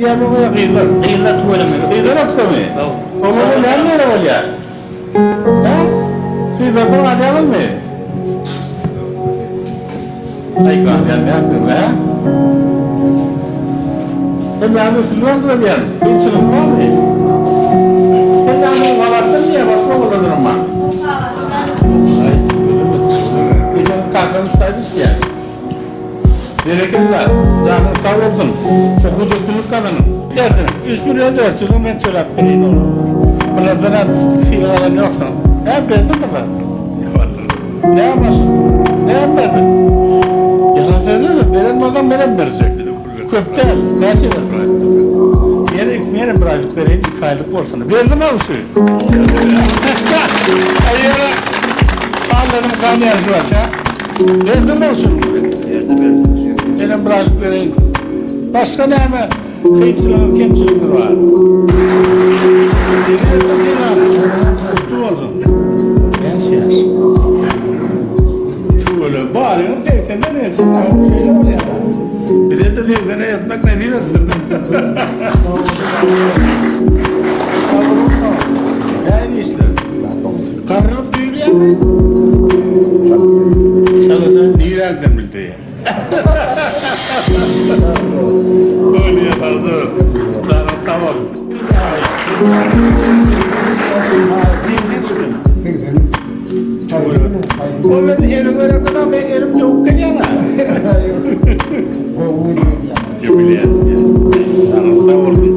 Diýýärmi oňa gyzlar? Gyzlar tüweleme. Gyzlar ökdemi? Hawa. Olara näme gerek bolýar? Hä? Gyzlardan alýaňyzmy? Aý galýan dälsiňiz, hä? Hemmäňiz üstünlik arzuw edýän. Kynçylygyň barmy? Hemmäňiz gabatdan diýýär, başga oglanlaram bar. Aý, tüweleme, tüweleme. Ejeňiz kakaňyz şu taýda işleýär. Berekella, janyňyz sag bolsun, okuwda üstünlik gazanyň. Dersiň, üç million 400 müň men töläp bereýin oglanlar. Bulardan-a sylag alan ýoksuň. Näme berdiň bir zat? Näme aldyň? Näme berdiň? Ýalan sözleme, beren bolsaň menem berjek. Köp däl, näçe berdiň? Ýene, menem bir aýlyk bereýin, iki aýlyk bolsun. Berdim-ä şu. Aý ýöne, aldanym ganýar şu başa. Berdim bolsun. Berdi berdi. Menem bir aýlyk bereýin. Başga näme kynçylygyňyz, kemçiligiňiz bar? Gutly bolsun. Näçe ýaş? Tüweleme. Baryňyz segsenden geçip, şeýle bolýar-da. Bize-de segsene ýetmek nesip etsin. Nähili işler? Garrylyk duýulýarmy? Çalasa niräňden bildirýär? Bolýar hazır. Janyň sag bolsun. Ol men elim berensoň men elim döwüp gelýän-ä. Bilýän. Janyň sag bolsun.